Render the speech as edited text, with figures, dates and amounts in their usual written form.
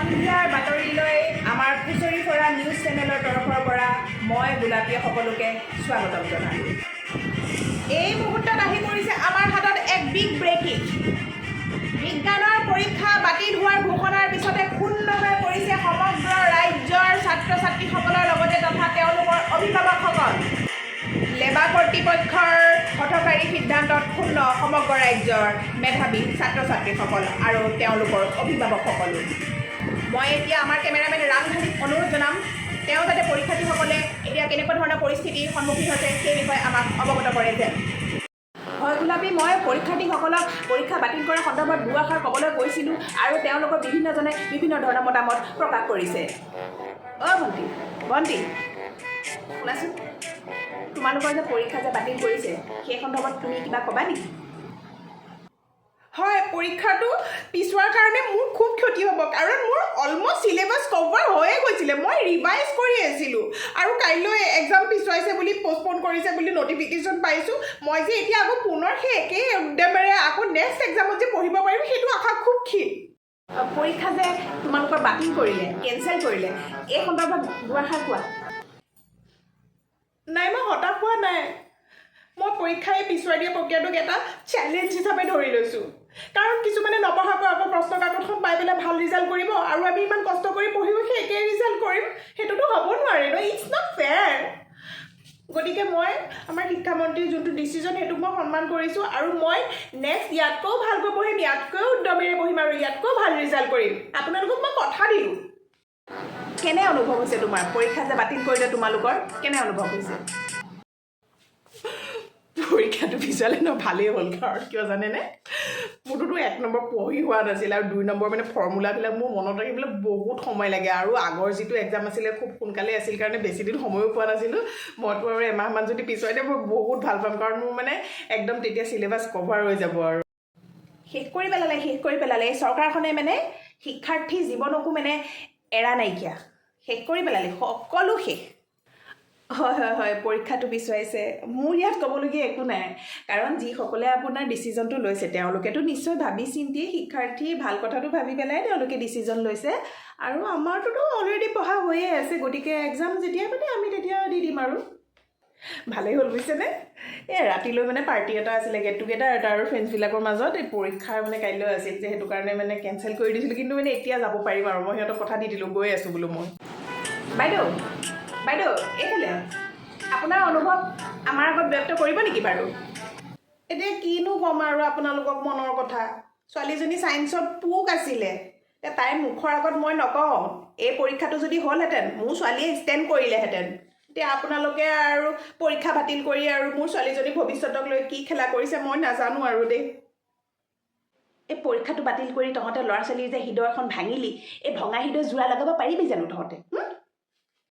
সন্ধিয়াৰ বাতৰিলৈ আমাৰ খুচৰি ফৰা নিউজ চেনেলৰ তৰফৰ পৰা মই গোলাপীয়ে সকলোকে স্বাগতম জনালোঁ। এই মুহূৰ্তত আহি পৰিছে আমাৰ হাতত এক বিগ ব্ৰেকিং। বিজ্ঞানৰ পৰীক্ষা বাতিল হোৱাৰ ঘোষণাৰ পিছতে ক্ষুণ্ণ হৈ পৰিছে সমগ্ৰ ৰাজ্যৰ ছাত্ৰ ছাত্ৰীসকলৰ লগতে তথা তেওঁলোকৰ অভিভাৱকসকল। লেবা কৰ্তৃপক্ষৰ হঠকাৰী সিদ্ধান্তত ক্ষুণ্ণ সমগ্ৰ ৰাজ্যৰ মেধাৱী ছাত্ৰ ছাত্ৰীসকল আৰু তেওঁলোকৰ অভিভাৱকসকলো। মই এতিয়া আমাৰ কেমেৰামেন ৰাংঢালীক অনুৰোধ জনাম, তেওঁ যাতে পৰীক্ষাৰ্থীসকলে এতিয়া কেনেকুৱা ধৰণৰ পৰিস্থিতিৰ সন্মুখীন হৈছে, সেই বিষয়ে আমাক অৱগত কৰে যেন। হয় গোলাপী, মই পৰীক্ষাৰ্থীসকলক পৰীক্ষা বাতিল কৰাৰ সন্দৰ্ভত দুআষাৰ ক'বলৈ কৈছিলোঁ আৰু তেওঁলোকৰ বিভিন্নজনে বিভিন্ন ধৰণৰ মতামত প্ৰকাশ কৰিছে। অ' ভণ্টি, ভণ্টি, শুনাচোন, তোমালোকৰ যে পৰীক্ষা যে বাতিল কৰিছে, সেই সন্দৰ্ভত তুমি কিবা ক'বা নেকি? হয়, পৰীক্ষাটো পিছুৱাৰ কাৰণে মোৰ খুব ক্ষতি হ'ব, কাৰণ মোৰ অলমষ্ট চিলেবাছ কভাৰ হৈয়ে গৈছিলে। মই ৰিভাইজ কৰি আছিলোঁ আৰু কাইলৈ এক্সাম পিছুৱাইছে বুলি, পষ্টপ'ন কৰিছে বুলি নটিফিকেশ্যন পাইছোঁ। মই যে এতিয়া আকৌ পুনৰ সেই একেই উদ্যমেৰে আকৌ নেক্সট এক্সামত যে পঢ়িব পাৰিম, সেইটো আশা খুব ক্ষীণ। পৰীক্ষা যে তোমালোকৰ বাতিল কৰিলে, কেঞ্চেল কৰিলে, এই সন্দৰ্ভত দুআষাৰ কোৱা। নাই, মই হতাশ হোৱা নাই। মই পৰীক্ষা এই পিছুৱাই দিয়া প্ৰক্ৰিয়াটোক এটা চেলেঞ্জ হিচাপে ধৰি লৈছোঁ, কাৰণ কিছুমানে নপঢ়াকৈ আকৌ প্ৰশ্ন কাকতখন পাই পেলাই ভাল ৰিজাল্ট কৰিব আৰু আমি ইমান কষ্ট কৰি পঢ়িও সেই একেই ৰিজাল্ট কৰিম, সেইটোতো হ'ব নোৱাৰে ন। It's not fair. গতিকে মই আমাৰ শিক্ষামন্ত্ৰীৰ যোনটো ডিচিজন, সেইটোক মই সন্মান কৰিছোঁ আৰু মই নেক্সট ইয়াতকৈও ভালকৈ পঢ়িম, ইয়াতকৈও উদ্যমেৰে পঢ়িম আৰু ইয়াতকৈও ভাল ৰিজাল্ট কৰিম। আপোনালোকক মই কথা দিলোঁ। কেনে অনুভৱ হৈছে তোমাৰ? পৰীক্ষা যে বাতিল কৰিলে তোমালোকৰ, কেনে অনুভৱ হৈছে? পৰীক্ষাটো পিছুৱালে ন, ভালেই হ'ল। কাৰণ কিয় জানেনে? মোৰটোতো এক নম্বৰ পঢ়ি হোৱা নাছিল আৰু দুই নম্বৰ মানে ফৰ্মুলাবিলাক মোৰ মনত ৰাখিবলৈ বহুত সময় লাগে। আৰু আগৰ যিটো এক্সাম আছিলে, খুব সোনকালে আছিল কাৰণে বেছি দিন সময়ো পোৱা নাছিলোঁ মইতো। আৰু এমাহমান যদি পিছুৱাই দিয়ে, মই বহুত ভাল পাম, কাৰণ মোৰ মানে একদম তেতিয়া চিলেবাছ কভাৰ হৈ যাব আৰু। শেষ কৰি পেলালে, শেষ কৰি পেলালে। এই চৰকাৰখনে মানে শিক্ষাৰ্থী জীৱনকো মানে এৰা নাইকিয়া, শেষ কৰি পেলালে, সকলো শেষ। হয়, পৰীক্ষাটো পিছুৱাইছে। মোৰ ইয়াত ক'বলগীয়া একো নাই, কাৰণ যিসকলে আপোনাৰ ডিচিজনটো লৈছে, তেওঁলোকেতো নিশ্চয় ভাবি চিন্তি, শিক্ষাৰ্থীৰ ভাল কথাটো ভাবি পেলাই তেওঁলোকে ডিচিজন লৈছে। আৰু আমাৰটোতো অলৰেডি পঢ়া হৈয়ে আছে, গতিকে এক্সাম যেতিয়া পাতে, আমি তেতিয়া দি দিম আৰু। ভালেই হ'ল, বুজিছেনে? এই ৰাতিলৈ মানে পাৰ্টি এটা আছিলে, গেট টুগেডাৰ এটা আৰু ফ্ৰেণ্ডছবিলাকৰ মাজত। এই পৰীক্ষাৰ মানে কাইলৈ আছিল যে, সেইটো কাৰণে মানে কেঞ্চেল কৰি দিছিলোঁ। কিন্তু মানে এতিয়া যাব পাৰিম আৰু মই সিহঁতক কথা দি দিলোঁ, গৈ আছোঁ বোলো মই। বাইদেউ, বাইদেউ, এইফালে। আপোনাৰ অনুভৱ আমাৰ আগত ব্যক্ত কৰিব নেকি বাৰু? এতিয়া কিনো ক'ম আৰু আপোনালোকক মনৰ কথা? ছোৱালীজনী ছায়েন্সত পোক আছিলে। এতিয়া তাইৰ মুখৰ আগত মই নকওঁ, এই পৰীক্ষাটো যদি হ'লহেঁতেন, মোৰ ছোৱালীয়ে ষ্টেণ্ড কৰিলেহেঁতেন। এতিয়া আপোনালোকে আৰু পৰীক্ষা বাতিল কৰি আৰু মোৰ ছোৱালীজনী ভৱিষ্যতক লৈ কি খেলা কৰিছে, মই নাজানো আৰু দেই। এই পৰীক্ষাটো বাতিল কৰি তহঁতে ল'ৰা ছোৱালীৰ যে হৃদয়খন ভাঙিলি, এই ভঙা হৃদয় যোৰা লগাব পাৰিবি জানো তহঁতে, হুম?